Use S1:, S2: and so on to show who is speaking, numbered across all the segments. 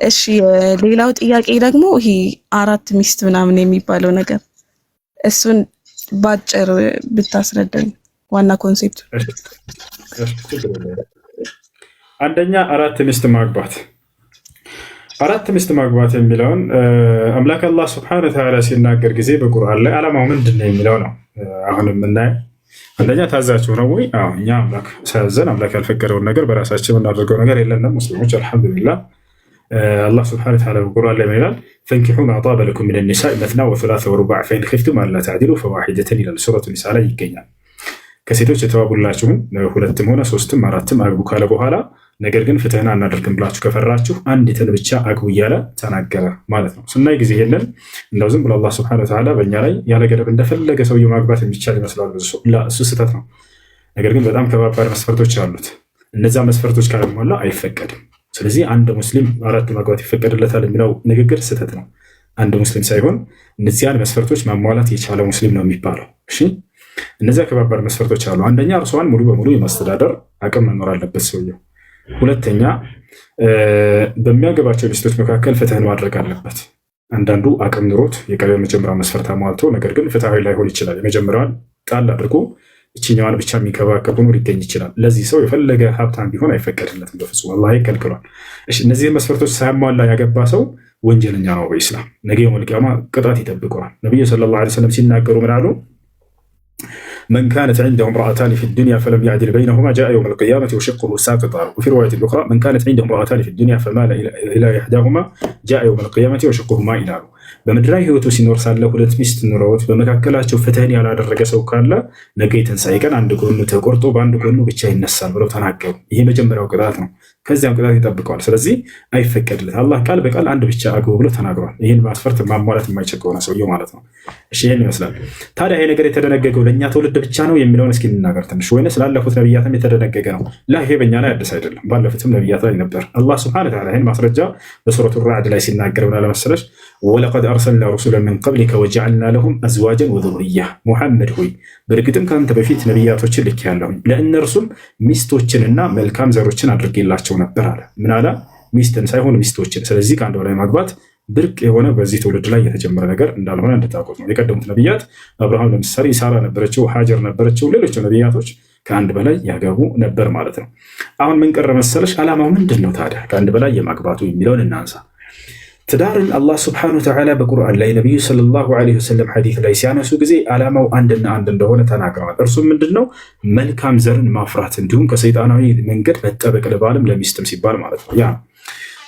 S1: እሺ ሌላው ጥያቄ ደግሞ ይሄ አራት ሚስት ምናምን የሚባለው ነገር እሱን ባጭር ብታስረዳኝ ዋና concept ኡ።
S2: አንደኛ አራት ሚስት ማግባት፣ አራት ሚስት ማግባት የሚለውን አምላክ አላህ سبحانه وتعالى ሲናገር ጊዜ በቁርአን ላይ ዓላማው ምንድን ነው የሚለው ነው አሁን የምናየው። አንደኛ ታዛችሁ ነው ወይ? አዎ፣ እኛ አምላክ ሳያዘን አምላክ ያልፈቀደውን ነገር በራሳችን የምናደርገው ነገር የለንም። ሙስሊሞች አልሐምዱሊላህ። አላህ سبحانه وتعالى በቁርአን ላይ ምን ይላል? فانكحوا ما طاب لكم من النساء مثنى وثلاث ورباع فإن خفتم ألا تعدلوا فواحدة ይላል። ሱረቱ ኒሳ ላይ ይገኛል። ከሴቶች የተዋቡላችሁን ሁለትም ሆነ ሶስትም አራትም አግቡ ካለ በኋላ ነገር ግን ፍትህን አናደርግም ብላችሁ ከፈራችሁ አንዲትን ብቻ አግቡ እያለ ተናገረ ማለት ነው። ስናይ ጊዜ ይሄንን እንደው ዝም ብሎ አላህ سبحانه وتعالى በእኛ ላይ ያለ ገደብ እንደፈለገ ሰውየው ማግባት የሚቻል ይመስላል ብዙ ሰው። እሱ ስህተት ነው። ነገር ግን በጣም ከባባድ መስፈርቶች አሉት። እነዚያ መስፈርቶች ካለሟላ አይፈቀድም። ስለዚህ አንድ ሙስሊም አራት ማግባት ይፈቀድለታል የሚለው ንግግር ስህተት ነው። አንድ ሙስሊም ሳይሆን እነዚያን መስፈርቶች ማሟላት የቻለ ሙስሊም ነው የሚባለው። እሺ፣ እነዚያ ከባባድ መስፈርቶች አሉ። አንደኛ እርሷን ሙሉ በሙሉ የማስተዳደር አቅም መኖር አለበት ሰውየው። ሁለተኛ በሚያገባቸው ሚስቶች መካከል ፍትህን ማድረግ አለበት። አንዳንዱ አቅም ኑሮት የመጀመሪያው መስፈርት አሟልቶ ነገር ግን ፍትሐዊ ላይሆን ይችላል። የመጀመሪያዋን ጣል አድርጎ እችኛዋን ብቻ የሚንከባከብ ሆኖ ሊገኝ ይችላል። ለዚህ ሰው የፈለገ ሀብታም ቢሆን አይፈቀድለትም፣ በፍጹም አላህ ይከልክሏል። እሺ፣ እነዚህን መስፈርቶች ሳያሟላ ያገባ ሰው ወንጀለኛ ነው በኢስላም። ነገ يوم القيامة ቅጣት ይጠብቀዋል። ነቢዩ صلى الله عليه وسلم ሲናገሩ ምን አሉ? من كانت عنده امرأتان في الدنيا فلم يعدل بينهما جاء يوم القيامة وشقه ساقط። وفي رواية أخرى من كانت عنده امرأتان في الدنيا فمال إلى إحداهما جاء يوم القيامة وشقه مائل አሉ። በምድራዊ ህይወቱ ሲኖር ሳለ ሁለት ሚስት ኑረውት በመካከላቸው ፍትህን ያላደረገ ሰው ካለ ነገ የትንሣኤ ቀን አንድ ጎኑ ተቆርጦ በአንድ ጎኑ ብቻ ይነሳል ብለው ተናገሩ። ይሄ መጀመሪያው ቅጣት ነው። ከዚያም ቅጣት ይጠብቀዋል። ስለዚህ አይፈቀድለት። አላህ ቃል በቃል አንድ ብቻ አግቡ ብሎ ተናግሯል። ይህን መስፈርት ማሟላት የማይችል ከሆነ ሰውየው ማለት ነው። እሺ፣ ይህን ይመስላል። ታዲያ ይሄ ነገር የተደነገገው ለእኛ ትውልድ ብቻ ነው የሚለውን እስኪ እንናገር ትንሽ፣ ወይንስ ላለፉት ነቢያትም የተደነገገ ነው? لا፣ ይሄ በእኛ ላይ አዲስ አይደለም። ባለፉትም ነቢያት ላይ ነበር። አላህ سبحانه وتعالى ይህን ማስረጃ በሱረቱ ራዕድ ላይ ሲናገር ምን አለ መሰለሽ? ولقد أرسلنا رسلا من قبلك وجعلنا لهم أزواجا وذرية። ሙሐመድ ሆይ፣ በእርግጥም ከአንተ በፊት ነቢያቶችን ልኬያለሁኝ፣ ለእነርሱም ሚስቶችንና መልካም ዘሮችን አድርጌላቸው ነበር አለ። ምን አለ? ሚስትን ሳይሆን ሚስቶችን። ስለዚህ ከአንድ በላይ ማግባት ብርቅ የሆነ በዚህ ትውልድ ላይ የተጀመረ ነገር እንዳልሆነ እንድታውቁት ነው። የቀደሙት ነቢያት አብርሃም ለምሳሌ ሳራ ነበረችው፣ ሀጀር ነበረችው፣ ሌሎች ነቢያቶች ከአንድ በላይ ያገቡ ነበር ማለት ነው። አሁን ምን ቀረ መሰለሽ? ዓላማው ምንድን ነው ታዲያ ከአንድ በላይ የማግባቱ የሚለውን እናንሳ። ትዳርን አላህ سبحانه وتعالى በቁርአን ላይ፣ ነቢዩ صلى الله عليه وسلم ሐዲስ ላይ ሲያነሱ ጊዜ ዓላማው አንድና አንድ እንደሆነ ተናግረዋል። እርሱም ምንድን ነው? መልካም ዘርን ማፍራት እንዲሁም ከሰይጣናዊ መንገድ መጠበቅ ለባልም ለሚስትም ሲባል ማለት ነው። ያ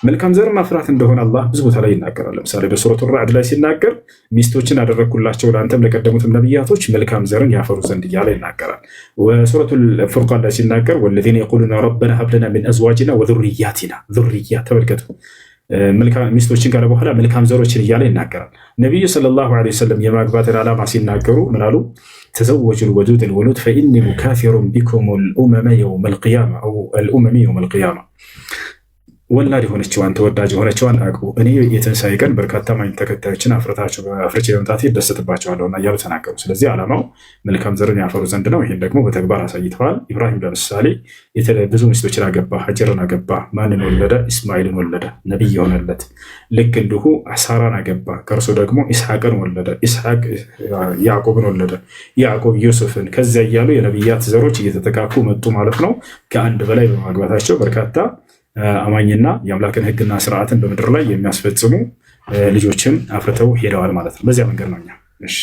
S2: መልካም ዘር ማፍራት እንደሆነ አላህ ብዙ ቦታ ላይ ይናገራል። ለምሳሌ በሱረቱ ራዕድ ላይ ሲናገር ሚስቶችን አደረግኩላቸው ለአንተም ለቀደሙትም ነቢያቶች መልካም ዘርን ያፈሩ ዘንድ እያለ ይናገራል። በሱረቱ ፉርቃን ላይ ሲናገር والذين يقولون ربنا هب لنا من أزواجنا وذرياتنا፣ ذرية ተመልከቱ፣ ሚስቶችን ካለ በኋላ መልካም ዘሮችን እያለ ይናገራል። ነቢዩ صلى الله عليه وسلم የማግባትን ዓላማ ሲናገሩ ምን አሉ? تزوجوا الودود الولود فإني مكاثر بكم الأمم يوم القيامة أو الأمم يوم القيامة። ወላድ የሆነችዋን ተወዳጅ የሆነችዋን አግቡ፣ እኔ የትንሣኤ ቀን በርካታ አማኝ ተከታዮችን አፍርታችሁ አፍርቼ በመምጣቴ እደሰትባቸዋለሁና እያሉ ተናገሩ። ስለዚህ ዓላማው መልካም ዘርን ያፈሩ ዘንድ ነው። ይህን ደግሞ በተግባር አሳይተዋል። ኢብራሂም ለምሳሌ ብዙ ሚስቶችን አገባ፣ ሀጀርን አገባ። ማንን ወለደ? ኢስማኤልን ወለደ፣ ነቢይ የሆነለት። ልክ እንዲሁ ሳራን አገባ፣ ከእርሱ ደግሞ ኢስሐቅን ወለደ። ኢስሐቅ ያዕቆብን ወለደ፣ ያዕቆብ ዩሱፍን። ከዚያ እያሉ የነቢያት ዘሮች እየተተካኩ መጡ ማለት ነው። ከአንድ በላይ በማግባታቸው በርካታ አማኝና የአምላክን ሕግና ስርዓትን በምድር ላይ የሚያስፈጽሙ ልጆችን አፍርተው ሄደዋል ማለት ነው። በዚያ መንገድ ነው እኛ። እሺ።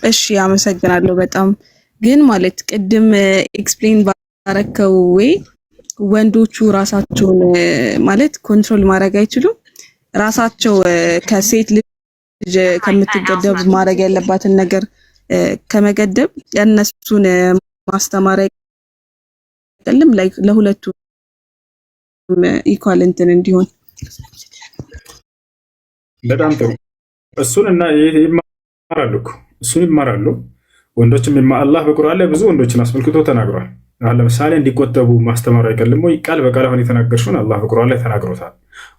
S1: እሺ፣ አመሰግናለሁ በጣም። ግን ማለት ቅድም explain ባረከው ወይ ወንዶቹ ራሳቸውን ማለት control ማድረግ አይችሉም? ራሳቸው ከሴት ልጅ ከምትገደብ ማድረግ ያለባትን ነገር ከመገደብ የእነሱን ማስተማር አይቀልም? Like ለሁለቱም equal እንትን እንዲሆን።
S2: በጣም ጥሩ። እሱን እና ይማራሉ እኮ፣ እሱን ይማራሉ። ወንዶችም አላህ በቁርአን ላይ ብዙ ወንዶችን አስመልክቶ ተናግሯል። አሁን ለምሳሌ እንዲቆጠቡ ማስተማሩ አይቀልም ወይ? ቃል በቃል አሁን የተናገርሽውን አላህ በቁርአን ላይ ተናግሮታል።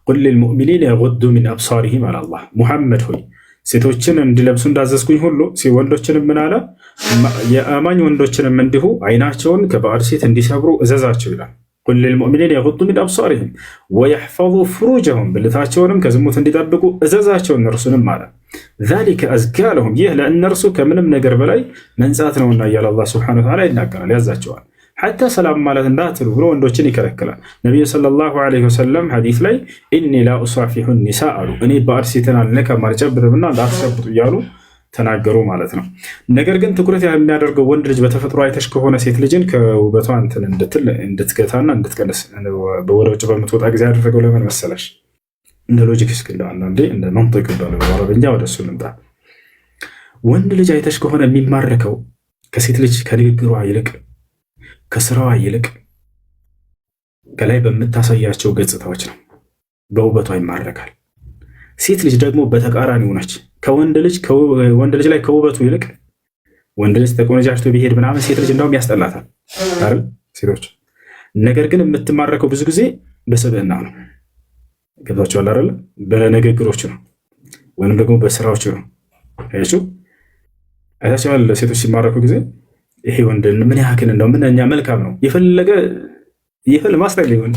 S2: قل للمؤمنين يغضوا من أبصارهم አለ አላህ። ሙሐመድ ሆይ፣ ሴቶችን እንዲለብሱ እንዳዘዝኩኝ ሁሉ ወንዶችንም ምን አለ? የአማኝ ወንዶችንም እንዲሁ አይናቸውን ከባዕድ ሴት እንዲሰብሩ እዘዛቸው ይላል። قل للمؤمنين يغضوا من أبصارهم ويحفظوا فروجهم ብልታቸውንም ከዝሙት እንዲጠብቁ እዘዛቸው እነርሱንም አለ። ذلك أزكى لهم ይህ ለእነርሱ ከምንም ነገር በላይ መንጻት ነውና እያለ አላህ سبحانه وتعالى ይናገራል፣ ያዛቸዋል። حتى ሰላም ማለት እንዳትሉ ብሎ ወንዶችን ይከለክላል። ነቢዩ صلى الله عليه وسلم ሐዲስ ላይ إني لا أصافح النساء አሉ። እኔ ባዕድ ሴትን አልነካም አልጨብጥምና እንዳትጨብጡ እያሉ ተናገሩ ማለት ነው። ነገር ግን ትኩረት የሚያደርገው ወንድ ልጅ በተፈጥሮ አይተሽ ከሆነ ሴት ልጅን ከውበቷ እንትን እንድትል እንድትገታና እንድትቀንስ ወደ ውጭ በምትወጣ ጊዜ ያደረገው ለምን መሰለሽ? እንደ logic እስኪ እንደው አንዳንዴ እንደ منطق ይባላል በአረበኛ፣ ወደ እሱ ልምጣ። ወንድ ልጅ አይተሽ ከሆነ የሚማረከው ከሴት ልጅ ከንግግሯ ይልቅ፣ ከስራዋ ይልቅ ከላይ በምታሳያቸው ገጽታዎች ነው። በውበቷ ይማረካል። ሴት ልጅ ደግሞ በተቃራኒው ነች። ከወንድ ልጅ ላይ ከውበቱ ይልቅ ወንድ ልጅ ተቆነጃጅቶ ቢሄድ ምናምን ሴት ልጅ እንደውም ያስጠላታል አይደል? ሴቶች ነገር ግን የምትማረከው ብዙ ጊዜ በስብዕና ነው። ገብቷቸዋል አይደል? በንግግሮች ነው ወይንም ደግሞ በስራዎች ነው። አያችሁ፣ አይታችኋል። ሴቶች ሲማረኩ ጊዜ ይሄ ወንድ ምን ያክል እንደው ምንኛ መልካም ነው፣ የፈለገ ይፈል ማስጠል ይሁን፣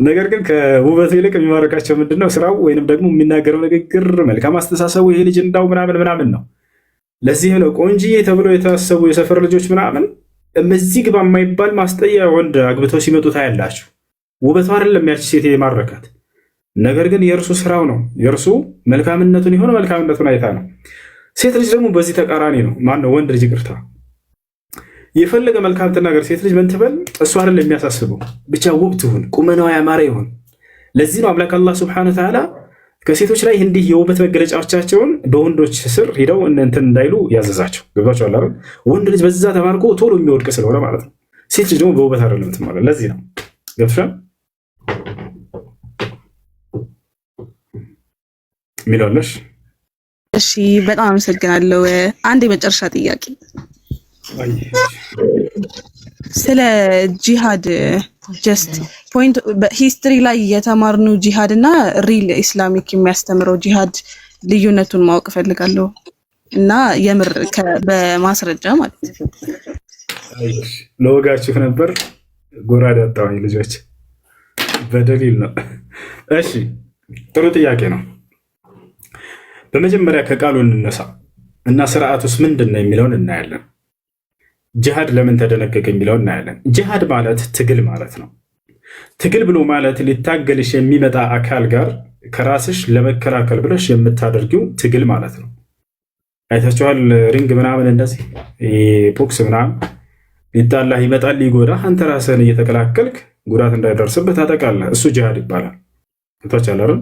S2: ነገር ግን ከውበቱ ይልቅ የሚማርካቸው ምንድነው? ስራው ወይንም ደግሞ የሚናገረው ንግግር፣ መልካም አስተሳሰቡ፣ ይሄ ልጅ እንዳው ምናምን ምናምን ነው። ለዚህም ነው ቆንጂዬ ተብሎ የታሰቡ የሰፈር ልጆች ምናምን እዚህ ግባ የማይባል ማስጠያ ወንድ አግብተው ሲመጡ ታያላችሁ። ውበቱ አይደለም ያቺ ሴት የማረካት፣ ነገር ግን የእርሱ ስራው ነው፣ የእርሱ መልካምነቱን የሆነ መልካምነቱን አይታ ነው። ሴት ልጅ ደግሞ በዚህ ተቃራኒ ነው። ማነው ወንድ ልጅ ይቅርታ፣ የፈለገ መልካም ትናገር ሴት ልጅ ምን ትበል፣ እሱ አይደለም የሚያሳስበው፣ ብቻ ውብ ትሁን፣ ቁመናዋ ያማረ ይሁን። ለዚህ ነው አምላክ አላህ سبحانه وتعالى ከሴቶች ላይ እንዲህ የውበት መገለጫዎቻቸውን በወንዶች ስር ሂደው እንትን እንዳይሉ ያዘዛቸው። ገብቷቸዋል አይደል? ወንድ ልጅ በዛ ተማርኮ ቶሎ የሚወድቅ ስለሆነ ማለት ነው። ሴት ልጅ ደግሞ በውበት አይደለም ትማለ። ለዚህ ነው፣ ገብቶሻል የሚለዋለሽ።
S1: እሺ፣ በጣም አመሰግናለሁ። አንድ የመጨረሻ ጥያቄ ስለ ጂሃድ፣ just point history ላይ የተማርነው ጂሃድ እና real Islamic የሚያስተምረው ጂሃድ ልዩነቱን ማወቅ እፈልጋለሁ እና የምር በማስረጃ ማለት ነው።
S2: ለወጋችሁ ነበር፣ ጎራዴ አጣሁኝ ልጆች፣ በደሊል ነው። እሺ፣ ጥሩ ጥያቄ ነው። በመጀመሪያ ከቃሉ እንነሳ እና ስርዓት ውስጥ ምንድን ነው የሚለውን እናያለን። ጂሃድ ለምን ተደነገገ የሚለውን እናያለን። ጂሃድ ማለት ትግል ማለት ነው። ትግል ብሎ ማለት ሊታገልሽ የሚመጣ አካል ጋር ከራስሽ ለመከላከል ብለሽ የምታደርጊው ትግል ማለት ነው። አይታችኋል። Ring ምናምን እንደዚህ ቦክስ ምናምን ሊጣላህ ይመጣል፣ ሊጎዳህ፣ አንተ ራስህን እየተከላከልክ ጉዳት እንዳይደርስብህ ታጠቃለህ። እሱ ጂሃድ ይባላል። ገብቷችኋል አይደል?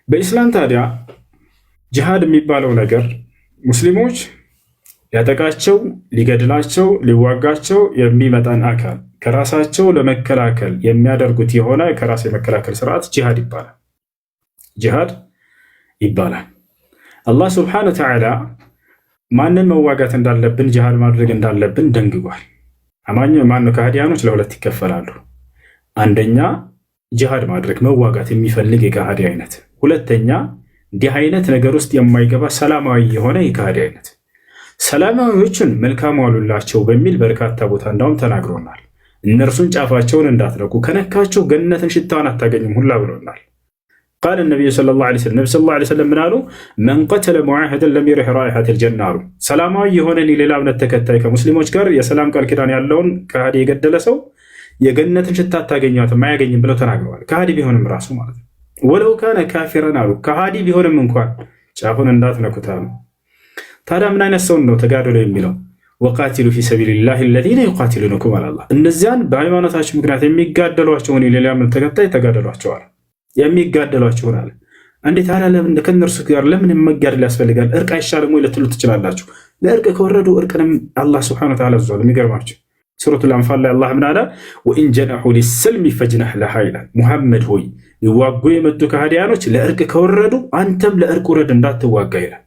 S2: በኢስላም ታዲያ ጂሃድ የሚባለው ነገር ሙስሊሞች ሊያጠቃቸው፣ ሊገድላቸው፣ ሊዋጋቸው የሚመጣን አካል ከራሳቸው ለመከላከል የሚያደርጉት የሆነ ከራስ የመከላከል ስርዓት ጂሃድ ይባላል። ጂሃድ ይባላል። አላህ سبحانه وتعالى ማንን መዋጋት እንዳለብን፣ ጂሃድ ማድረግ እንዳለብን ደንግጓል። አማኝ ማነው? ከሃዲያኖች ለሁለት ይከፈላሉ። አንደኛ ጂሃድ ማድረግ መዋጋት የሚፈልግ የከሃዲ አይነት፣ ሁለተኛ እንዲህ አይነት ነገር ውስጥ የማይገባ ሰላማዊ የሆነ የከሃዲ አይነት። ሰላማዊዎችን መልካም ዋሉላቸው በሚል በርካታ ቦታ እንዳውም ተናግሮናል። እነርሱን ጫፋቸውን እንዳትነኩ፣ ከነካቸው ገነትን ሽታዋን አታገኙም ሁላ ብሎናል። قال النبي صلى الله عليه وسلم፣ ነቢ صلى الله عليه وسلم ምን አሉ? من قتل معاهدا لم يرح رائحة الجنة አሉ። ሰላማዊ የሆነን የሌላ እምነት ተከታይ፣ ከሙስሊሞች ጋር የሰላም ቃል ኪዳን ያለውን ከሃዲ የገደለ ሰው የገነትን ሽታ አታገኛትም፣ አያገኝም ብለው ተናግረዋል። ከሃዲ ቢሆንም ራሱ ማለት ነው። ولو كان كافرا አሉ። ከሃዲ ቢሆንም እንኳን ጫፉን እንዳትነኩት አሉ። ታዲያ ምን አይነት ሰውን ነው ተጋደሉ የሚለው? وقاتلوا في سبيل الله الذين يقاتلونكم አለ አላህ። እነዚያን በሃይማኖታቸው ምክንያት የሚጋደሏቸውን የሌላ እምነት ተከታይ ተጋደሏቸዋል። የሚጋደሏቸውን አለ። እንዴት ታዲያ ለምን ከእነርሱ ጋር ለምን መጋደል ያስፈልጋል? እርቅ አይሻልም ወይ ልትሉ ትችላላችሁ። ለእርቅ ከወረዱ እርቅንም አላህ سبحانه وتعالى አዟል። የሚገርማችሁ ሱረቱል አንፋል ላይ አላህ ምን አለ? وإن جنحوا للسلم فاجنح لها ይላል። ሙሐመድ ሆይ፣ ሊዋጉ የመጡ ከሃዲያኖች ለእርቅ ከወረዱ አንተም ለእርቅ ውረድ፣ እንዳትዋጋ ይላል።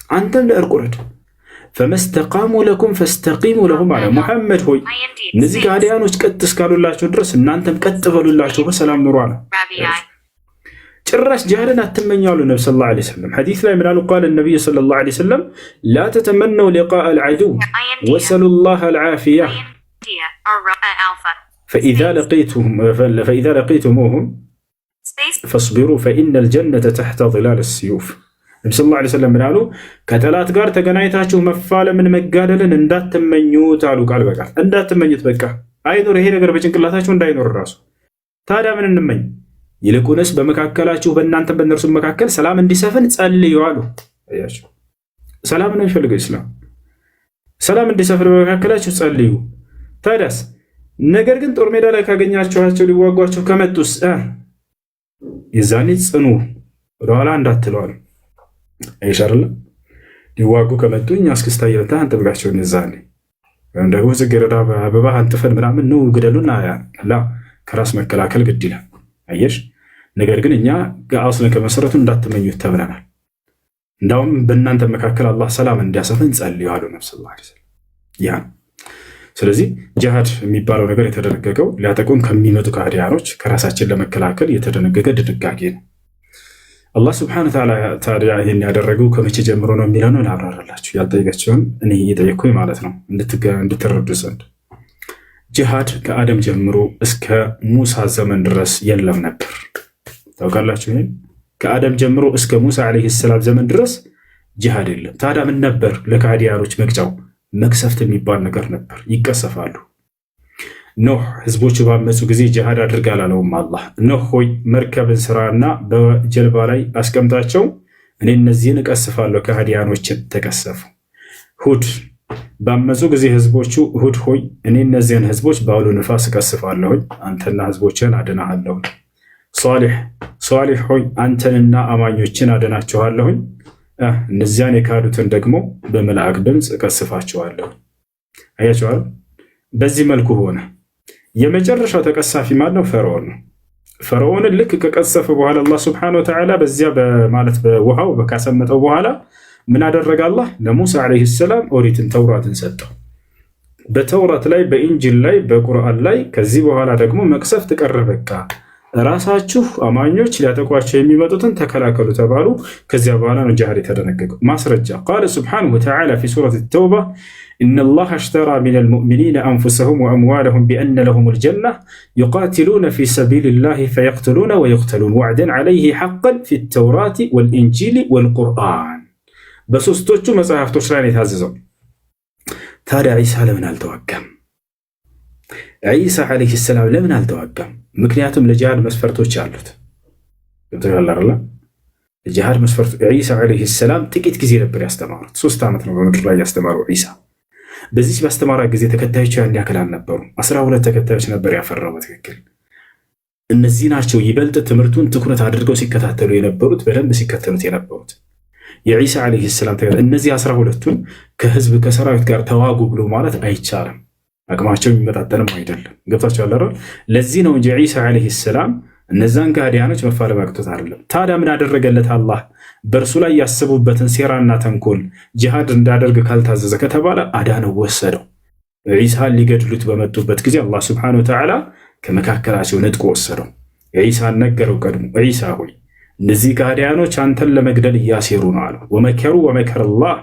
S2: አንተም ለእርቅ ውረድ። فما استقاموا لكم فاستقيموا لهم አለ። ሙሐመድ ሆይ፣ እነዚህ ከሃዲያኖች ቀጥ እስካሉላቸው ድረስ እናንተም ቀጥ በሉላቸው፣ በሰላም ኑሩ አለ። ጭራሽ ጂሃድን አትመኙ አሉ ነቢ صلى الله عليه وسلم። ሐዲስ ላይ ምናሉ? قال النبي صلى الله عليه وسلم لا تتمنوا لقاء العدو وسلوا الله العافية። فإذا لقيتموهم فاصبروا فإن الجنة تحت ظلال السيوف። ነቢ صلى الله عليه وسلم ምን አሉ? ከጠላት ጋር ተገናኝታችሁ መፋለምን መጋደልን እንዳትመኙት አሉ። ቃል በቃል እንዳትመኙት፣ በቃ አይኖር ይሄ ነገር በጭንቅላታችሁ እንዳይኖር ራሱ። ታዲያ ምን እንመኝ? ይልቁንስ በመካከላችሁ በእናንተ በእነርሱ መካከል ሰላም እንዲሰፍን ጸልዩ አሉ። አያችሁ፣ ሰላም ነው የሚፈልገው ኢስላም። ሰላም እንዲሰፍን በመካከላችሁ ጸልዩ። ታዲያስ ነገር ግን ጦር ሜዳ ላይ ካገኛችኋቸው ሊዋጓችሁ ከመጡስ የዛኔ ጽኑ፣ ወደኋላ እንዳትለዋል። አይሻርለ ሊዋጉ ከመጡ እኛ እስክስታ እየመታን አንጠብቃቸውን የዛኔ ወይም ደግሞ ጽጌረዳ አበባ አንጥፈን ምናምን ኑ ግደሉና ላ ከራስ መከላከል ግድ ይላል። አየሽ። ነገር ግን እኛ አስለን ከመሰረቱ እንዳትመኙት ተብለናል። እንዳውም በእናንተ መካከል አላህ ሰላም እንዲያሰፍን ጸልዩ አሉ ነብ صلى الله عليه وسلم። ያ ነው። ስለዚህ ጂሃድ የሚባለው ነገር የተደነገገው ሊያጠቁን ከሚመጡ ከሃዲያኖች ከራሳችን ለመከላከል የተደነገገ ድንጋጌ ነው። አላህ سبحانه وتعالى ታዲያ ይህን ያደረገው ከመቼ ጀምሮ ነው የሚለው ነው ላብራራላችሁ። ያልጠየቀችውን እኔ እየጠየቅኩኝ ማለት ነው እንድትረዱ ዘንድ። ጂሃድ ከአደም ጀምሮ እስከ ሙሳ ዘመን ድረስ የለም ነበር። ታውቃላችሁ ይህን፣ ከአደም ጀምሮ እስከ ሙሳ عليه السلام ዘመን ድረስ ጂሃድ የለም። ታዲያ ምን ነበር ለካህዲያኖች መቅጫው? መቅሰፍት የሚባል ነገር ነበር። ይቀሰፋሉ። ኖህ ህዝቦቹ ባመፁ ጊዜ ጂሃድ አድርግ አላለውም አላህ። ኖህ ሆይ፣ መርከብን ስራና በጀልባ ላይ አስቀምጣቸው፣ እኔ እነዚህን እቀስፋለሁ፣ ከሃዲያኖችን። ተቀሰፉ። ሁድ ባመፁ ጊዜ ህዝቦቹ፣ ሁድ ሆይ፣ እኔ እነዚህን ህዝቦች በአውሎ ንፋስ እቀስፋለሁኝ፣ አንተና ህዝቦችን አድናሃለሁ። ሷሊሕ፣ ሷሊሕ ሆይ፣ አንተንና አማኞችን አድናችኋለሁኝ፣ እነዚያን የካዱትን ደግሞ በመልአክ ድምፅ እቀስፋቸዋለሁ። አያቸዋል። በዚህ መልኩ ሆነ። የመጨረሻው ተቀሳፊ ማን ነው? ፈርዖን ነው። ፈርዖንን ልክ ከቀሰፈ በኋላ አላህ سبحانه وتعالى በዚያ ማለት በውሃው ካሰመጠው በኋላ ምን አደረገ አላህ? ለሙሳ عليه السلام ኦሪትን ተውራትን ሰጠው። በተውራት ላይ፣ በኢንጂል ላይ፣ በቁርአን ላይ ከዚህ በኋላ ደግሞ መቅሰፍት ቀረ በቃ፣ ራሳችሁ አማኞች ሊያጠቋቸው የሚመጡትን ተከላከሉ ተባሉ። ከዚያ በኋላ ነው ጂሃድ የተደነገገው። ማስረጃ قال سبحانه وتعالى في سورة التوبة إن الله اشترى من المؤمنين أنفسهم وأموالهم بأن لهم الجنة يقاتلون في سبيل الله فيقتلون ويقتلون وعدا عليه حقا في التوراة والإنجيل والقرآن። በሶስቶቹ መጽሐፍቶች ላይ ነው የታዘዘው። ታዲያ ዒሳ ለምን አልተዋጋም? ዒሳ عليه السلام ለምን አልተዋጋም? ምክንያቱም ለጂሃድ መስፈርቶች አሉት። ገብቶሻል አይደለ? ለጂሃድ መስፈርት ዒሳ عليه السلام ጥቂት ጊዜ ነበር ያስተማሩት። 3 ዓመት ነው በምድር ላይ ያስተማረው ዒሳ። በዚህ ባስተማራ ጊዜ ተከታዮች ያን ያክል አልነበሩ። 12 ተከታዮች ነበር ያፈራው በትክክል። እነዚህ ናቸው ይበልጥ ትምህርቱን ትኩረት አድርገው ሲከታተሉ የነበሩት፣ በደንብ ሲከተሉት የነበሩት የዒሳ عليه السلام። እነዚህ 12ቱን ከህዝብ ከሰራዊት ጋር ተዋጉ ብሎ ማለት አይቻልም። አቅማቸው የሚመጣጠንም አይደለም። ገብታችኋል አይደል? ለዚህ ነው እንጂ ዒሳ عليه السلام እነዛን ከሃዲያኖች መፋለም አቅቶት አይደለም። ታዲያ ምን አደረገለት አላህ? በእርሱ ላይ ያሰቡበትን ሴራና ተንኮል ጂሃድ እንዳደርግ ካልታዘዘ ከተባለ አዳነው፣ ወሰደው። ዒሳን ሊገድሉት በመጡበት ጊዜ አላህ سبحانه وتعالى ከመካከላቸው ነጥቆ ወሰደው። ዒሳን ነገረው ቀድሞ፣ ዒሳ ሆይ፣ እነዚህ ከሃዲያኖች አንተን ለመግደል እያሴሩ ነው አለው። ومكروا ومكر الله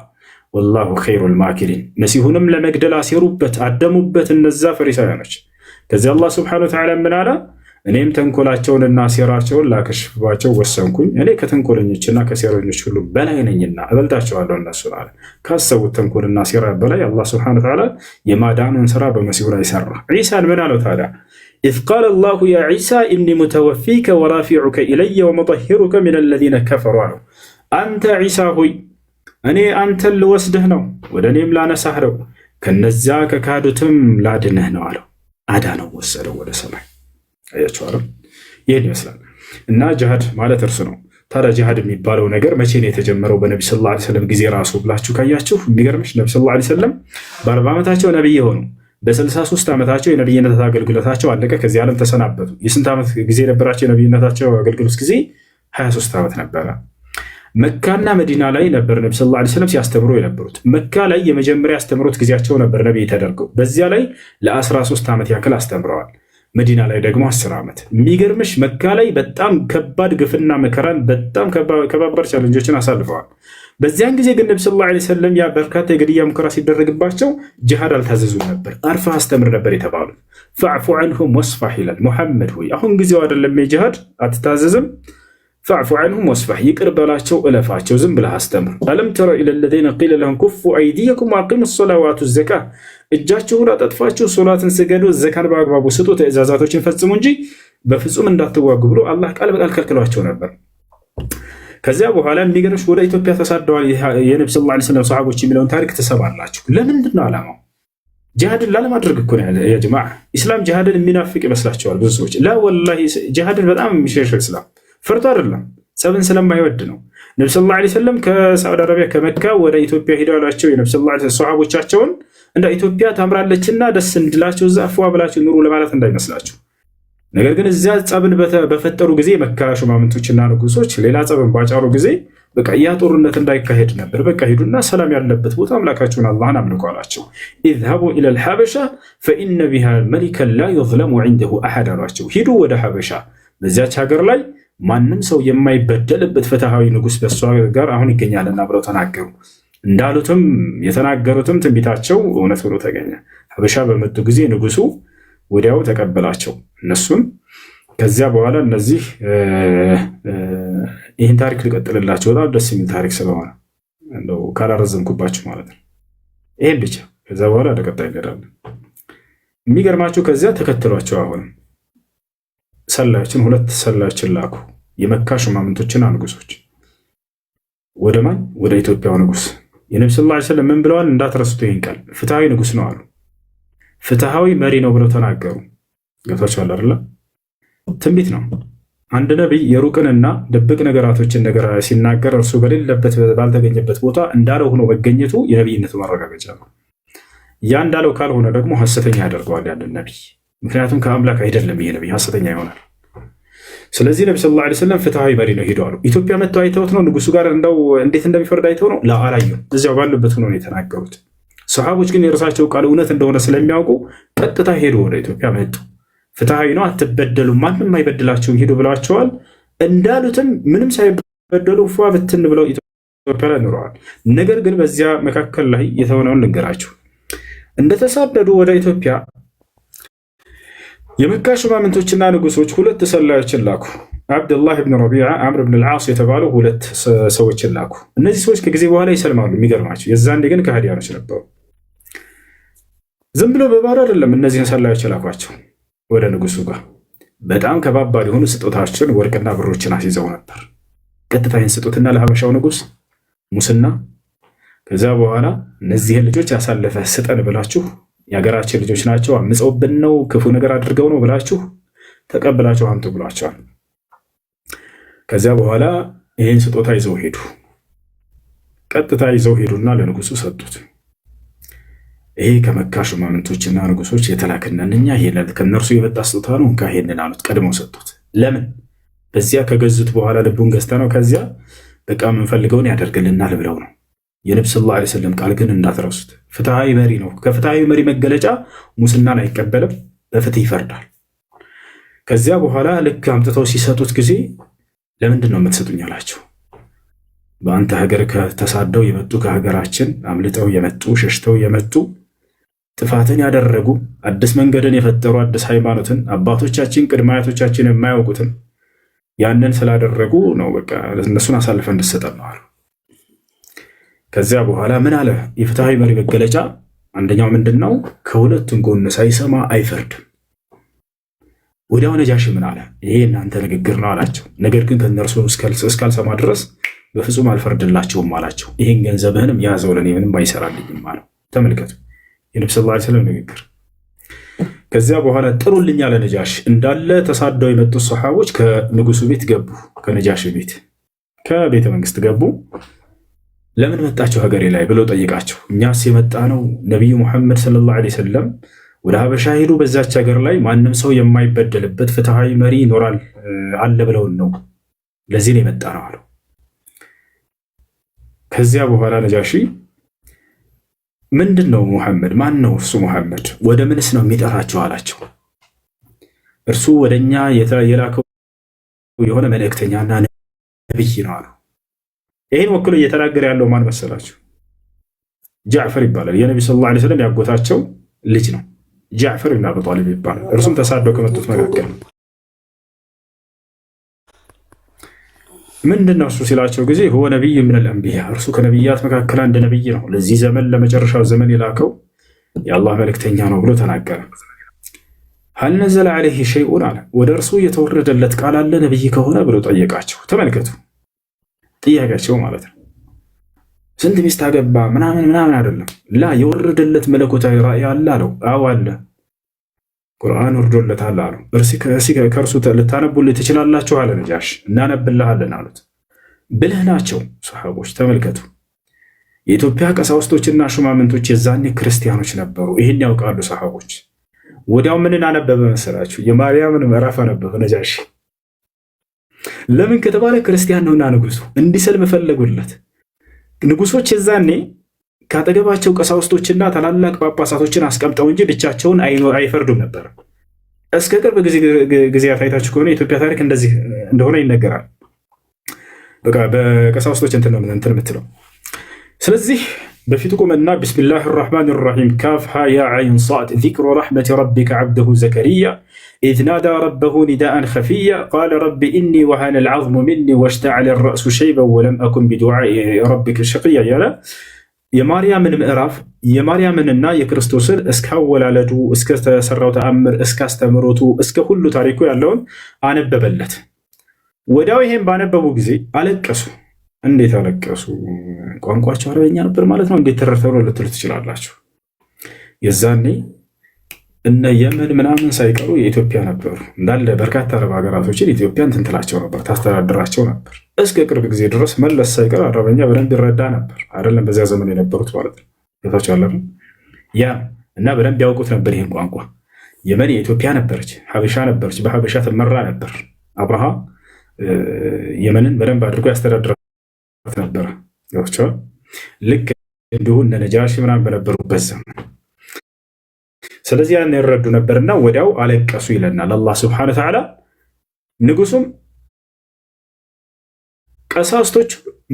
S2: والله خير الماكرين። መሲሁንም ለመግደል አሴሩበት፣ አደሙበት እነዛ ፈሪሳውያኖች። ከዚያ አላህ سبحانه وتعالى ምን አለ? እኔም ተንኮላቸውንና ሴራቸውን ላከሽፍባቸው ወሰንኩኝ። እኔ ከተንኮለኞችና ከሴረኞች ሁሉ በላይ ነኝና እበልጣቸዋለሁ እነሱን አለ። ካሰቡት ተንኮልና ሴራ በላይ አላህ سبحانه وتعالى የማዳኑን ስራ በመሲሁ ላይ ሰራ። ዒሳን ምን አለው ታዲያ? إذ قال الله يا عيسى إني متوفيك ورافعك إلي ومطهرك من الذين كفروا አለው። አንተ ዒሳ ሆይ፣ እኔ አንተን ልወስድህ ነው፣ ወደ እኔም ላነሳህ ነው፣ ከነዚያ ከካዱትም ላድንህ ነው አለው። አዳነው፣ ወሰደው ወደ ሰማይ። አያችሁ፣ ይህን ይመስላል እና ጂሃድ ማለት እርሱ ነው። ታዲያ ጂሃድ የሚባለው ነገር መቼ ነው የተጀመረው? በነቢ صلى الله عليه وسلم ጊዜ ራሱ ብላችሁ ካያችሁ የሚገርምሽ ነቢ صلى الله عليه وسلم በ40 ዓመታቸው ነቢይ የሆኑ በ63 ዓመታቸው የነቢይነት አገልግሎታቸው አለቀ። ከዚህ ዓለም ተሰናበቱ። የስንት ዓመት ጊዜ ነበራቸው የነቢይነታቸው አገልግሎት ጊዜ? 23 ዓመት ነበረ። መካና መዲና ላይ ነበር ነቢ صلى الله عليه وسلم ሲያስተምሩ የነበሩት። መካ ላይ የመጀመሪያ አስተምሮት ጊዜያቸው ነበር ነቢይ ተደርገው። በዚያ ላይ ለ13 ዓመት ያክል አስተምረዋል። መዲና ላይ ደግሞ 10 ዓመት። የሚገርምሽ መካ ላይ በጣም ከባድ ግፍና መከራን፣ በጣም ከባባድ challenge ኦችን አሳልፈዋል። በዚያን ጊዜ ግን ነቢ ሰለላሁ ዐለይሂ ወሰለም ያ በርካታ የግድያ ሙከራ ሲደረግባቸው ጅሃድ አልታዘዙም ነበር። አርፈህ አስተምር ነበር የተባሉት። فاعف عنهم واصفح ይላል። ሙሐመድ ሆይ አሁን ጊዜው አይደለም የጅሃድ አትታዘዝም። فاعف عنهم واصفح፣ ይቅር በላቸው፣ እለፋቸው፣ ዝም ብለህ አስተምር። ألم تر إلى الذين قيل لهم كفوا أيديكم وأقيموا الصلاة وآتوا الزكاة፣ እጃችሁን አጣጥፋችሁ ሶላትን ስገዱ፣ ዘካን በአግባቡ ስጡ፣ ትእዛዛቶችን ፈጽሙ እንጂ በፍጹም እንዳትዋጉ ብሎ አላህ ቃል በቃል ከልክሏቸው ነበር። ከዚያ በኋላ የሚገርምሽ ወደ ኢትዮጵያ ተሳደዋል የነቢ ሰለላሁ ዐለይሂ ወሰለም ሰሃቦች የሚለውን ታሪክ ትሰማላችሁ። ለምንድን ነው ዓላማው? ጂሃድን ላለማድረግ እኮ ነው። ያ ጀማዓ ኢስላም ጂሃድን የሚናፍቅ ይመስላቸዋል ብዙ ሰዎች። ላ ወላሂ ጂሃድን በጣም የሚሸሸው ኢስላም ፈርቶ አይደለም፣ ጸብን ስለማይወድ ነው። ነቢ ሰለላሁ ዐለይሂ ወሰለም ከሳዑዲ አረቢያ ከመካ ወደ ኢትዮጵያ ሄደው ያሏቸው የነቢ ሰለላሁ ዐለይሂ ወሰለም ሰሃቦቻቸውን እንደ ኢትዮጵያ ታምራለችና ደስ እንድላቸው እዛ ፏ ብላችሁ ኑሩ ለማለት እንዳይመስላችሁ። ነገር ግን እዚያ ጸብን በፈጠሩ ጊዜ መካ ሹማምንቶችና ንጉሶች ሌላ ጸብን ባጫሩ ጊዜ በቃ ያ ጦርነት እንዳይካሄድ ነበር። በቃ ሂዱና ሰላም ያለበት ቦታ አምላካችሁን አላህን አምልኩ አሏቸው። اذهبوا إلى الحبشة فإن بها ملكا لا يظلم عنده أحد አሏቸው። ሂዱ ወደ ሐበሻ፣ በዚያች ሀገር ላይ ማንም ሰው የማይበደልበት ፍትሐዊ ንጉስ በእሷ ጋር አሁን ይገኛልና ብለው ተናገሩ። እንዳሉትም የተናገሩትም ትንቢታቸው እውነት ሆኖ ተገኘ። ሐበሻ በመጡ ጊዜ ንጉሱ ወዲያው ተቀበላቸው እነሱን። ከዚያ በኋላ እነዚህ ይህን ታሪክ ልቀጥልላቸው በጣም ደስ የሚል ታሪክ ስለሆነ እንደው ካላረዘምኩባችሁ ማለት ነው። ይህን ብቻ ከዚያ በኋላ ወደ ቀጣይ እንሄዳለን። የሚገርማችሁ ከዚያ ተከትሏቸው አሁንም ሰላዮችን ሁለት ሰላዮችን ላኩ። የመካ ሹማምንቶችና ንጉሶች ወደ ማን? ወደ ኢትዮጵያው ንጉስ። የነቢ ሰለላሁ ዐለይሂ ወሰለም ምን ብለዋል? እንዳትረሱት ይህን ቃል። ፍትሐዊ ንጉስ ነው አሉ። ፍትሐዊ መሪ ነው ብለው ተናገሩ። ገብቷችኋል አይደለ? ትንቢት ነው። አንድ ነቢይ የሩቅንና ድብቅ ነገራቶችን ነገር ሲናገር እርሱ በሌለበት ባልተገኘበት ቦታ እንዳለው ሆኖ መገኘቱ የነቢይነቱ ማረጋገጫ ነው። ያ እንዳለው ካልሆነ ደግሞ ሐሰተኛ ያደርገዋል ያንን ነቢይ። ምክንያቱም ከአምላክ አይደለም ይሄ ነቢይ፣ ሐሰተኛ ይሆናል። ስለዚህ ነቢ ሰለላሁ ዐለይሂ ወሰለም ፍትሐዊ መሪ ነው ሄዱ አሉ። ኢትዮጵያ መጥተው አይተውት ነው? ንጉሱ ጋር እንደው እንዴት እንደሚፈርድ አይተው ነው? አላዩም። እዚያው ባሉበት ሆኖ ነው የተናገሩት። ሰሃቦች ግን የእርሳቸው ቃል እውነት እንደሆነ ስለሚያውቁ ቀጥታ ሄዱ፣ ወደ ኢትዮጵያ መጡ። ፍትሐዊ ነው፣ አትበደሉም፣ ማንም አይበድላችሁም ሂዱ ብለዋቸዋል። እንዳሉትም ምንም ሳይበደሉ ፏ ብትን ብለው ኢትዮጵያ ላይ ኖረዋል። ነገር ግን በዚያ መካከል ላይ የተሆነውን ልንገራችሁ። እንደተሳደዱ ወደ ኢትዮጵያ የመካ ሹማምንቶችና ንጉሶች ሁለት ሰላዮችን ላኩ። አብድላህ ብን ረቢዓ፣ አምር ብን ልዓስ የተባሉ ሁለት ሰዎችን ላኩ። እነዚህ ሰዎች ከጊዜ በኋላ ይሰልማሉ። የሚገርማቸው የዛኔ ግን ከሃዲያኖች ነበሩ። ዝም ብሎ በባዶ አይደለም እነዚህን ሰላዮች የላኳቸው ወደ ንጉሱ ጋር በጣም ከባባድ የሆኑ ስጦታዎችን ወርቅና ብሮችን አስይዘው ነበር። ቀጥታ ይህን ስጦትና ለሀበሻው ንጉስ ሙስና፣ ከዚያ በኋላ እነዚህን ልጆች ያሳለፈ ስጠን ብላችሁ የሀገራችን ልጆች ናቸው፣ አምፀውብን ነው፣ ክፉ ነገር አድርገው ነው ብላችሁ ተቀብላችሁ አምጡ ብሏቸዋል። ከዚያ በኋላ ይህን ስጦታ ይዘው ሄዱ። ቀጥታ ይዘው ሄዱና ለንጉሱ ሰጡት። ይሄ ከመካ ሹማምንቶችና ንጉሶች የተላክነን እኛ ከእነርሱ የመጣ ስጦታ ነው፣ እንካ ይሄንን አሉት። ቀድመው ሰጡት። ለምን? በዚያ ከገዙት በኋላ ልቡን ገዝተ ነው ከዚያ በቃ የምንፈልገውን ያደርግልናል ብለው ነው። የነቢ ሰለላሁ ዐለይሂ ወሰለም ቃል ግን እንዳትረሱት። ፍትሐዊ መሪ ነው። ከፍትሐዊ መሪ መገለጫ ሙስናን አይቀበልም፣ በፍትህ ይፈርዳል። ከዚያ በኋላ ልክ አምጥተው ሲሰጡት ጊዜ ለምንድን ነው የምትሰጡኝ አላቸው። በአንተ ሀገር ከተሳደው የመጡ ከሀገራችን አምልጠው የመጡ ሸሽተው የመጡ ጥፋትን ያደረጉ አዲስ መንገድን የፈጠሩ አዲስ ሃይማኖትን አባቶቻችን ቅድመ አያቶቻችን የማያውቁትን ያንን ስላደረጉ ነው በቃ እነሱን አሳልፈን እንድትሰጠን ነው አሉ። ከዚያ በኋላ ምን አለ? የፍትሐዊ መሪ መገለጫ አንደኛው ምንድን ነው? ከሁለቱም ጎን ሳይሰማ አይፈርድም። ወዲያው ነጃሺ ምን አለ? ይሄ እናንተ ንግግር ነው አላቸው። ነገር ግን ከእነርሱ እስካልሰማ ድረስ በፍጹም አልፈርድላቸውም አላቸው። ይህን ገንዘብህንም ያዘው ለእኔ ምንም አይሰራልኝም አለው። ተመልከቱ የነቢ ሰለላሁ ዐለይሂ ወሰለም ንግግር። ከዚያ በኋላ ጥሩልኝ አለ ነጃሽ። እንዳለ ተሳደው የመጡት ሰሓቦች ከንጉሱ ቤት ገቡ፣ ከነጃሽ ቤት ከቤተ መንግስት ገቡ። ለምን መጣችሁ ሀገሬ ላይ ብለው ጠይቃቸው። እኛስ የመጣ ነው ነቢዩ ሙሐመድ ሰለላሁ ዐለይሂ ወሰለም ወደ ሀበሻ ሄዱ፣ በዛች ሀገር ላይ ማንም ሰው የማይበደልበት ፍትሐዊ መሪ ይኖራል አለ ብለውን ነው፣ ለዚህ ነው የመጣ ነው አለው። ከዚያ በኋላ ነጃሺ ምንድን ነው ሙሐመድ? ማን ነው እርሱ ሙሐመድ? ወደ ምንስ ነው የሚጠራቸው አላቸው። እርሱ ወደ እኛ የላከው የሆነ መልእክተኛና ነብይ ነው አለው። ይህን ወክሎ እየተናገረ ያለው ማን መሰላችሁ? ጃዕፈር ይባላል። የነቢ صلى الله عليه وسلم ያጎታቸው ልጅ ነው። ጃዕፈር ኢብን አቢ ጣሊብ ይባላል። እርሱም ተሳደው ከመጡት መካከል ነው። ምንድን ነው እሱ ሲላቸው ጊዜ هو نبي من الأنبياء፣ እርሱ ከነቢያት መካከል አንድ ነቢይ ነው፣ ለዚህ ዘመን ለመጨረሻው ዘመን የላከው የአላህ መልእክተኛ ነው ብሎ ተናገረ። هل نزل عليه شيء አለ፣ ወደ እርሱ የተወረደለት ቃል አለ ነቢይ ከሆነ ብሎ ጠየቃቸው። ተመልከቱ ጥያቄያቸው ማለት ነው። ስንት ሚስት አገባ ምናምን ምናምን አይደለም። لا የወረደለት መለኮታዊ ራእይ አለ አለው። አዎ አለ፣ ቁርአን ወርዶለታል አሉ። ከእርሱ ልታነቡልኝ ትችላላችሁ አለ ነጃሽ። እናነብልሃለን አሉት። ብልህ ናቸው ሰሓቦች። ተመልከቱ፣ የኢትዮጵያ ቀሳውስቶችና ሹማምንቶች የዛኔ ክርስቲያኖች ነበሩ። ይህን ያውቃሉ ሰሓቦች። ወዲያው ምንን አነበበ መሰላችሁ? የማርያምን ምዕራፍ አነበበ ነጃሽ። ለምን ከተባለ ክርስቲያን ነውና ንጉሱ እንዲሰልም ፈለጉለት። ንጉሶች የዛኔ ከአጠገባቸው ቀሳውስቶችና ታላላቅ ጳጳሳቶችን አስቀምጠው እንጂ ብቻቸውን አይፈርዱም ነበር። እስከ ቅርብ ጊዜያት አይታችሁ ከሆነ የኢትዮጵያ ታሪክ እንደዚህ እንደሆነ ይነገራል። በቃ በቀሳውስቶች እንትን ነው እንትን የምትለው። ስለዚህ በፊቱ ቆመና بسم الله الرحمن الرحيم كاف ها يا عين صاد ذكر رحمة ربك عبده زكريا إذ نادى ربه نداء خفيا قال رب إني وهن العظم مني واشتعل الرأس شيبا ولم أكن بدعاء ربك شقيا እያለ የማርያምን ምዕራፍ የማርያምንና የክርስቶስን እስካወላለዱ እስከተሰራው ተአምር እስካስተምሮቱ እስከ ሁሉ ታሪኩ ያለውን አነበበለት። ወዲያው ይሄን ባነበቡ ጊዜ አለቀሱ። እንዴት አለቀሱ? ቋንቋቸው አረበኛ ነበር ማለት ነው። እንዴት ተረድተው ነው ልትሉ ትችላላችሁ። የዛኔ እነ የመን ምናምን ሳይቀሩ የኢትዮጵያ ነበሩ። እንዳለ በርካታ አረብ ሀገራቶችን ኢትዮጵያ እንትን ትላቸው ነበር፣ ታስተዳድራቸው ነበር። እስከ ቅርብ ጊዜ ድረስ መለስ ሳይቀር አረበኛ በደንብ ይረዳ ነበር። አይደለም በዚያ ዘመን የነበሩት ማለት ነው። ጌታቸው አለ ያ እና በደንብ ያውቁት ነበር ይህን ቋንቋ። የመን የኢትዮጵያ ነበረች፣ ሀበሻ ነበረች፣ በሀበሻ ትመራ ነበር። አብርሃ የመንን በደንብ አድርጎ ያስተዳድራት ነበረ። ገብቷቸዋል። ልክ እንዲሁ እነ ነጃሺ ምናምን በነበሩበት ዘመን ስለዚህ ያን ይረዱ ነበርና ወዲያው አለቀሱ ይለናል አላህ سبحانه وتعالى። ንጉሱም ቀሳውስቶች፣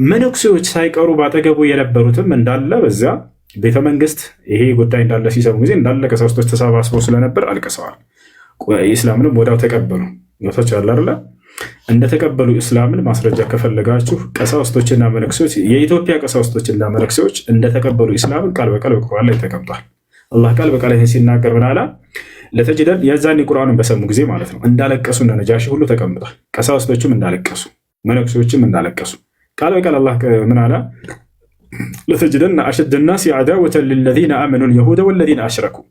S2: መነኩሴዎች ሳይቀሩ ባጠገቡ የነበሩትም እንዳለ በዚያ ቤተ መንግስት ይሄ ጉዳይ እንዳለ ሲሰሙ ጊዜ እንዳለ ቀሳውስቶች ተሰባስበው ስለነበር አልቅሰዋል። ኢስላምንም ወዲያው ተቀበሉ። ገብቷችኋል አይደለ? እንደተቀበሉ እስላምን ማስረጃ ከፈለጋችሁ ቀሳውስቶችና መነኩሴዎች የኢትዮጵያ ቀሳውስቶችና መነኩሴዎች እንደተቀበሉ እስላምን ቃል በቃል በቁርአን ላይ ተቀምጧል። አላህ ቃል በቃል ይሄን ሲናገር ምን አለ? لتجدن የዛኔ ቁርአኑን በሰሙ ጊዜ ማለት ነው እንዳለቀሱ እነ ነጃሺ ሁሉ ተቀምጧል። ቀሳውስቶችም እንዳለቀሱ መነኩሴዎችም እንዳለቀሱ ቃል በቃል አላህ ምን አለ? لتجدن أشد الناس عداوة للذين آمنوا اليهود والذين أشركوا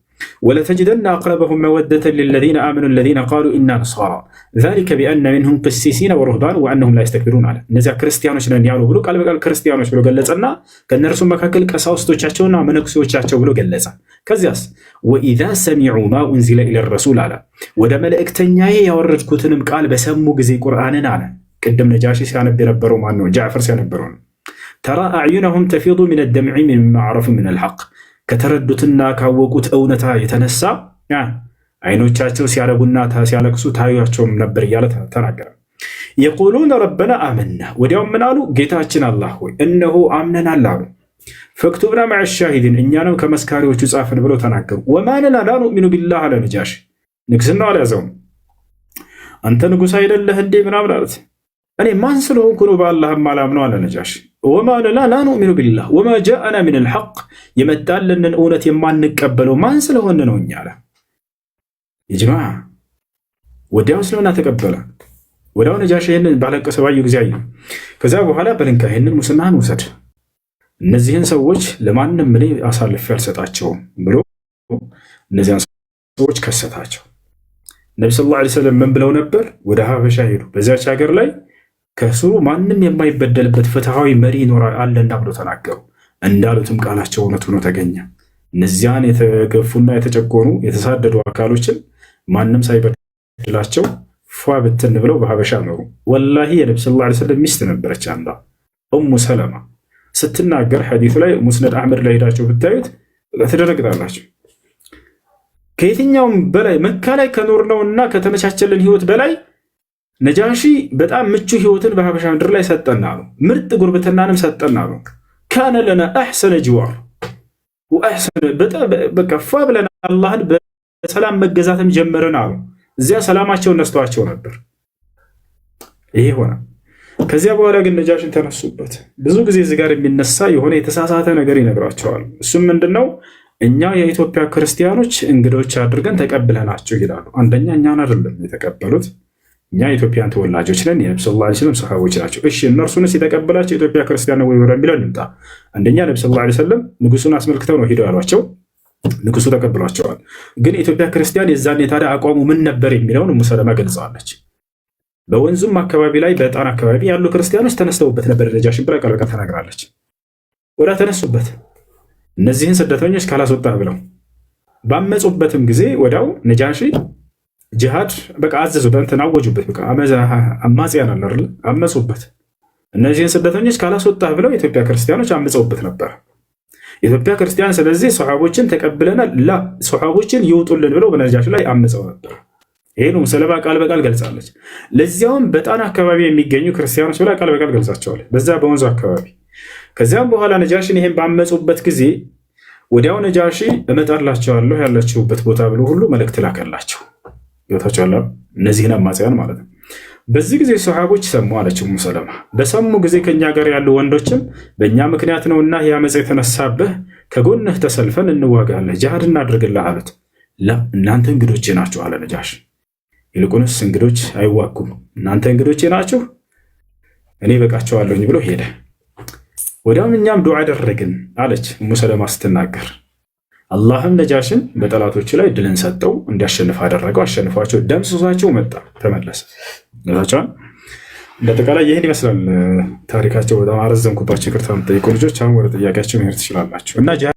S2: ولتجدن أقربهم مودة للذين آمنوا الذين قالوا إنا نصارى ذلك بأن منهم قسيسين ورهبان وأنهم لا يستكبرون አለ። እነዚያ ክርስቲያኖች ነን ያሉ ብሎ ቃል በቃል ክርስቲያኖች ብሎ ገለጸና ከእነርሱም መካከል ቀሳውስቶቻቸውና መነኩሴዎቻቸው ብሎ ገለጸ። ከዚያስ وإذا سمعوا ما أنزل إلى الرسول አለ። ወደ መልእክተኛዬ ያወረድኩትንም ቃል በሰሙ ጊዜ ቁርአንን አለ። ቅድም ነጃሺ ሲያነብ የነበረው ማን ነው? ጃዕፈር ሲያነበረው ነው። ترى أعينهم تفيض من الدمع مما عرفوا من الحق ከተረዱትና ካወቁት እውነታ የተነሳ አይኖቻቸው ሲያነቡና ሲያለቅሱ ታዩቸውም ነበር እያለ ተናገረ። يقولون ربنا آمنا፣ ወዲያውም ምን አሉ? ጌታችን አላህ ሆይ እነሆ አምነናል አሉ። فاكتبنا مع الشاهدين፣ እኛንም ከመስካሪዎቹ ጻፈን ብለው ተናገሩ። وما لنا لا نؤمن بالله አለ ነጃሽ። ንግስናው አልያዘውም። አንተ ንጉሥ አይደለህ እንዴ ምናምን አለት። እኔ ማን ስለሆንኩ ነው በአላህ ማላምነው አለ ነጃሽ። وما لنا لا نؤمن بالله وما جاءنا من الحق፣ የመጣልንን እውነት የማንቀበለው ማን ስለሆነ ነው እኛ አለ። የጅማ ወዲያው እስልምና ተቀበለ። ወዲያው ነጃሽ ይህንን ባለቀሰ ባዩ ጊዜ አየ። ከዚያ በኋላ በልንካ ይህንን ሙስናህን ውሰድ፣ እነዚህን ሰዎች ለማንም እኔ አሳልፌ አልሰጣቸውም ብሎ እነዚያን ሰዎች ከሰታቸው። ነቢ صلى الله عليه وسلم ምን ብለው ነበር? ወደ ሀበሻ ሄዱ። በዚያች ሀገር ላይ ከስሩ ማንም የማይበደልበት ፍትሐዊ መሪ ይኖራል አለና ብሎ ተናገሩ። እንዳሉትም ቃላቸው እውነት ሆኖ ተገኘ። እነዚያን የተገፉና የተጨቆኑ የተሳደዱ አካሎችን ማንም ሳይበድላቸው ፏ ብትን ብለው በሀበሻ ኖሩ። ወላሂ የነቢ صلى الله عليه وسلم ሚስት ነበረች አንዷ ኡሙ ሰለማ ስትናገር ሐዲሱ ላይ ሙስነድ አሕመድ ላይ ሄዳችሁ ብታዩት ትደነግጣላችሁ። ከየትኛውም በላይ መካ ላይ ከኖርነውና ከተመቻቸልን ህይወት በላይ ነጃሺ በጣም ምቹ ህይወትን በሀበሻ ምድር ላይ ሰጠና ነው። ምርጥ ጉርብትናንም ሰጠና ነው። كان لنا أحسن جوار وأحسن፣ በቃ ፏ ብለን አላህን በሰላም መገዛትም ጀመርን አሉ። እዚያ ሰላማቸውን ነስተዋቸው ነበር። ይሄ ሆነ። ከዚያ በኋላ ግን ነጃሽን ተነሱበት። ብዙ ጊዜ እዚህ ጋር የሚነሳ የሆነ የተሳሳተ ነገር ይነግሯቸዋል። እሱም ምንድነው? እኛ የኢትዮጵያ ክርስቲያኖች እንግዶች አድርገን ተቀብለናቸው ይላሉ። አንደኛ እኛን አይደለም የተቀበሉት፣ እኛ የኢትዮጵያን ተወላጆች ነን፣ የነብ ስ ላ ስለም ሰሃቦች ናቸው። እሺ እነርሱንስ የተቀበላቸው የኢትዮጵያ ክርስቲያን ነው ወይ ወደሚለው እንምጣ። አንደኛ ነብ ስ ላ ሰለም ንጉሱን አስመልክተው ነው ሄደው ያሏቸው። ንጉሱ ተቀብሏቸዋል። ግን የኢትዮጵያ ክርስቲያን የዛኔ ታዲያ አቋሙ ምን ነበር የሚለውን እሙ ሰለማ ገልጸዋለች። በወንዙም አካባቢ ላይ በጣን አካባቢ ያሉ ክርስቲያኖች ተነስተውበት ነበር ነጃሽን ብላ ቃል በቃል ተናግራለች። ወዳ ተነሱበት፣ እነዚህን ስደተኞች ካላስወጣህ ብለው ባመፁበትም ጊዜ ወዲያው ነጃሺ ጂሃድ በቃ አዘዙ፣ በእንትን አወጁበት። በቃ አማጽያን አለ አይደል? አመፁበት። እነዚህን ስደተኞች ካላስወጣህ ብለው የኢትዮጵያ ክርስቲያኖች አምፀውበት ነበር። የኢትዮጵያ ክርስቲያን ስለዚህ ሰሓቦችን ተቀብለናል፣ ላ ሰሓቦችን ይውጡልን ብለው በነጃሽ ላይ አምፀው ነበር። ይሄን ሰለባ ቃል በቃል ገልጻለች። ለዚያውም በጣና አካባቢ የሚገኙ ክርስቲያኖች ብላ ቃል በቃል ገልጻቸዋለች፣ በዛ በወንዙ አካባቢ። ከዚያም በኋላ ነጃሽን ይሄን ባመፁበት ጊዜ ወዲያው ነጃሺ እመጣላቸዋለሁ ያላችሁበት ቦታ ብሎ ሁሉ መልእክት ላከላቸው። ገብታችኋል? እነዚህን አማጽያን ማለት ነው። በዚህ ጊዜ ሰሓቦች ሰሙ አለችው ኡሙ ሰለማ። በሰሙ ጊዜ ከእኛ ጋር ያሉ ወንዶችም በእኛ ምክንያት ነውና ይህ ዓመፅ የተነሳብህ ከጎንህ ተሰልፈን እንዋጋለህ፣ ጂሃድ እናድርግልህ አሉት። لا እናንተ እንግዶቼ ናችሁ አለ ነጃሽ። ይልቁንስ እንግዶች አይዋጉም፣ እናንተ እንግዶቼ ናችሁ፣ እኔ በቃቸዋለሁኝ ብሎ ሄደ። ወዲያውም እኛም ዱዓ አደረግን አለች ኡሙ ሰለማ ስትናገር። አላህም ነጃሽን በጠላቶቹ ላይ ድልን ሰጠው፣ እንዲያሸንፍ አደረገው። አሸንፏቸው ደምስሷቸው መጣ፣ ተመለሰ። ገብታችኋል? እንደአጠቃላይ ይህን ይመስላል ታሪካቸው። በጣም አረዘምኩባቸው፣ ይቅርታ የምጠይቁ ልጆች። አሁን ወደ ጥያቄያቸው መሄድ ትችላላችሁ እና